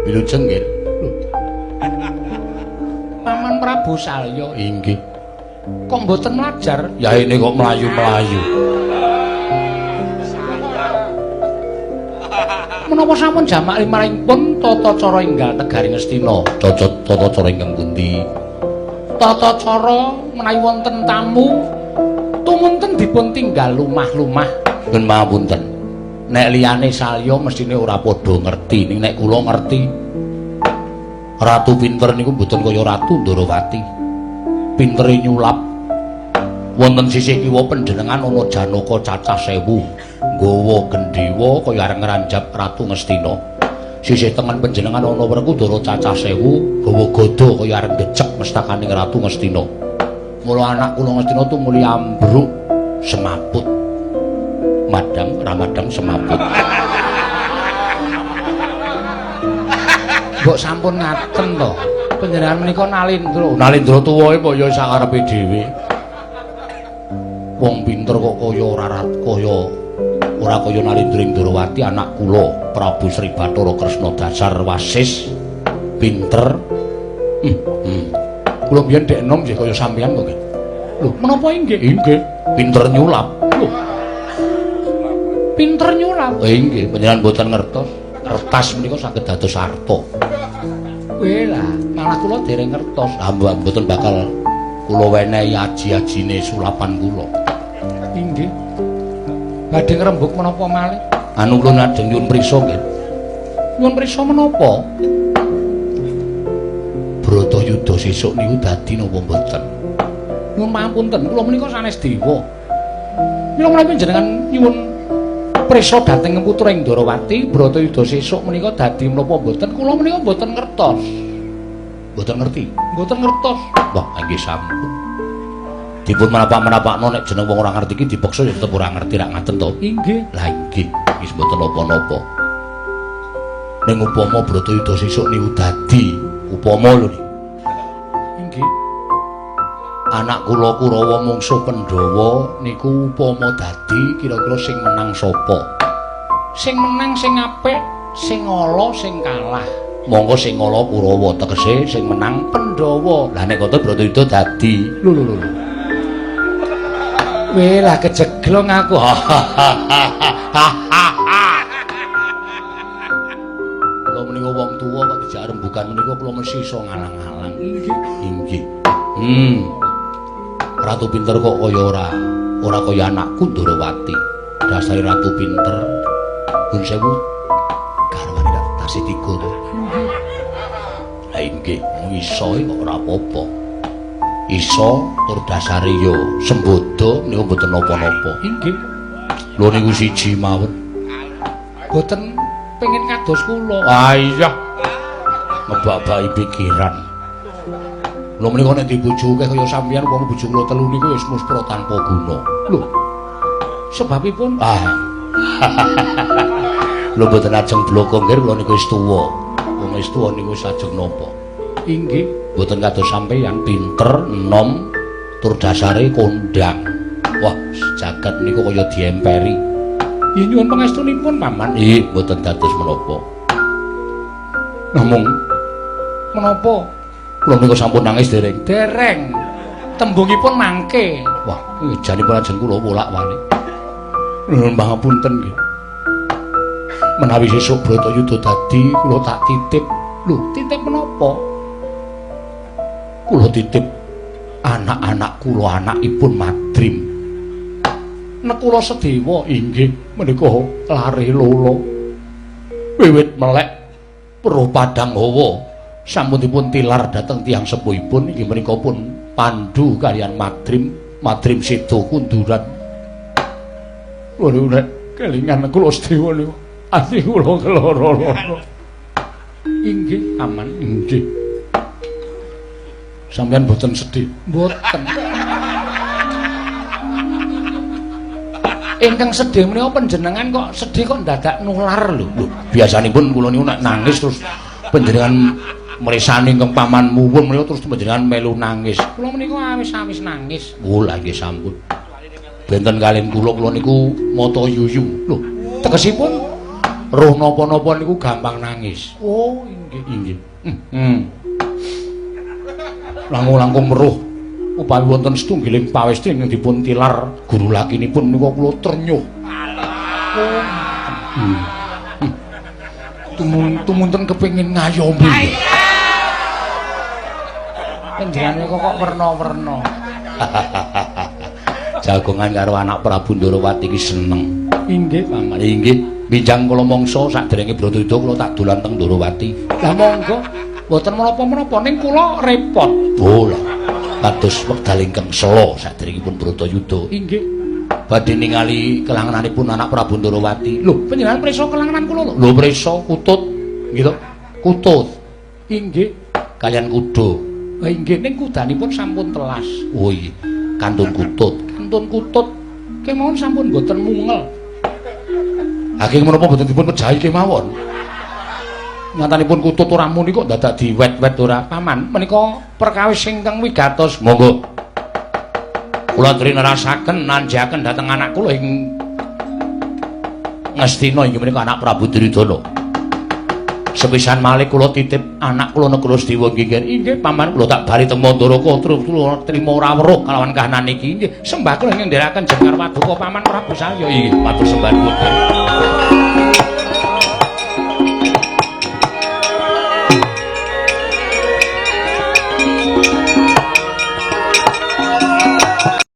Wilujeng nggih. Lho. Paman Prabu Salya inggih. Kok mboten mlajar? Ya ini kok mlayu-mlayu. Menapa sampun jamak limrahipun tata cara enggal negari Ngastina? Tata cara ingkang pundi? Tata cara menawi wonten tamu tumunten dipun tinggal lumah-lumah. Nyuwun pangapunten. Nek liyane Salya mesthine ora padha ngerti, ning nek kula ngerti. Ratu pinter niku mboten kaya Ratu Ndorowati. Pintere nyulap. Wonten sisih kiwa panjenengan ana Janaka cacah 1000 nggawa gendhewa kaya arep ngranjap Ratu Ngastina. Sisih tengen panjenengan ana Werkudara cacah 1000 nggawa gada kaya arep ngecek mestakaning Ratu Ngastina. Mula anak kula Ngastina tumuli ambruk semaput. Madang ramadang semaput. Mbok sampun ngaten to. Panjenengan menika Nalindra. Nalindra tuwae mbok ya sakarepe dhewe. Wong pinter kok kaya ora kaya ora kaya Nalindra Ndorowati anak kula Prabu Sri Bathara Kresna dasar wasis pinter. Kula mbiyen dek enom nggih kaya sampeyan kok nggih. Lho, menapa inggih? Inggih, pinter nyulap. Lho. Pinter nyulap. Inggih, panjenengan mboten ngertos. Kertas menika saged dados arta. Weh lah, malah kula dereng ngertos. Ah, mboten bakal kula wenehi aji-ajine sulapan kula. Inggih. Badhe ngrembug menapa malih? Anu kula najeng nyuwun prisa nggih. Nyuwun prisa menapa? Bratayuda sesuk niku dadi napa mboten? Nyuwun pangapunten, kula menika sanes dewa. Mila menawi panjenengan nyuwun prisa dhateng putra ing Ndorowati, Bratayuda sesuk menika dadi menapa mboten? Kula menika mboten ngertos. Mboten ngerti. Mboten ngertos. Wah, nggih sampun. Dipun menapa-menapakno nek jeneng wong ora ngerti iki dipeksa ya tetep ora ngerti rak ngaten to. Inggih. Lah inggih, wis mboten napa-napa. Ning upama Bratayuda sesuk niku dadi, upama lho niki. Inggih. Anak kula Kurawa mungsuh Pandhawa niku upama dadi kira-kira sing menang sapa? Sing menang sing apik, sing ala sing kalah. Monggo sing ala Kurawa tegese sing menang Pandhawa. Lah nek ngoten Bratayuda dadi. Lho lho lho. Weh lah kejeglong aku. Kula menika wong tuwa kok dijak rembugan menika kula mesti iso ngalang-alang. Inggih. Inggih. Ratu pinter kok kaya ora kaya anakku Ndorowati. Dasare ratu pinter. Nuwun sewu. Garwane dak tasih tiga to. Lah inggih, iso kok ora apa-apa. Iso tur dasare ya sembodo niku mboten napa-napa. Inggih. Lho niku siji mawon. Mboten pengin kados kula. Ah iya. Ngebak-baki pikiran. Lho menika nek dibojo akeh kaya sampeyan upama bojo kula telu niku wis muspra tanpa guna. Lho. Sebabipun ah. Lho mboten ajeng bloko nggih kula niku wis tuwa. Wong wis tuwa niku wis ajeng napa? Inggih. Mboten kados sampeyan pinter, enom, tur dasare kondang. Wah, jagat niku kaya diemperi. Nggih nyuwun pangestunipun, Paman. Nggih, mboten dados menapa. Namung menapa? Kula menika sampun nangis dereng? Dereng. Tembungipun mangke. Wah, janipun ajeng kula wolak-walik. Nuwun pangapunten nggih. Menawi sesuk Bratayuda dadi kula tak titip. Lho, titip menapa? Kula titip anak-anak kula, anakipun Madrim. Nekula Sedewa inggih menika lare lolo. Wiwit melek weruh padang hawa sampun dipun tilar dhateng tiyang sepuhipun inggih menika pun Pandu kaliyan Madrim, Madrim seda kunduran. Lho nek kelingan kula Sedewa niku ati kula keloro-loro. Inggih, aman inggih. Sampeyan mboten sedih? Mboten. Ingkang sedih menika panjenengan kok sedih kok ndadak nular lho. Lho, biasanipun kula niku nek nangis terus panjenengan mresani ingkang paman muwun menika terus panjenengan melu nangis. Kula menika awis-awis nangis. Oh, lha nggih sampun. Benten kaliyan kula, kula niku mata yuyu. Lho, tegesipun Roh napa-napa niku gampang nangis. Oh, inggih, inggih. Langkung-langkung weruh upawi wonten setunggiling pawestri ingkang dipun tilar guru lakinipun menika kula trenyuh. Oh. Tumunten kepengin ngayomi. Panjenengane kok werna-werna. Jagongan karo anak Prabu Ndorowati iki seneng. Inggih, Paman. Inggih. Binjang kula mangsa saderenge Bratayuda kula tak dolan teng Ndorowati. Lah monggo. Mboten menapa-menapa ning kula repot. Oh lah. Kados wekdal ingkang sela saderengipun Bratayuda. Inggih. Badhe ningali kelangenanipun anak Prabu Ndorowati. Lho, panjenengan prisa kelangenan kula lho? Lho, prisa kutut. Nggih to? Kutut. Inggih. Kalian kuda. Lah inggih, ning kudanipun sampun telas. Oh iya. Kantun kutut. Kantun kutut kemawon sampun mboten mungel. Haking menapa mboten dipun pejahi kemawon? Nyatanipun kutut ora muni kok dadak diwet-wet ora. Paman, menika perkawis ingkang wigatos. Monggo. Kula aturi nerasaken nanjaken dhateng anak kula ing Ngastina inggih menika anak Prabu Duryudana. Sepisan malih kula titip anak kula Negara Sdewa nggih. Inggih paman, kula tak bali teng Mandaraka terus kula trima ora weruh kalawan kahanan iki. Inggih, sembah kula ingkang ndherekaken jenengan paduka Paman Prabu Salya. Inggih, matur sembah nuwun.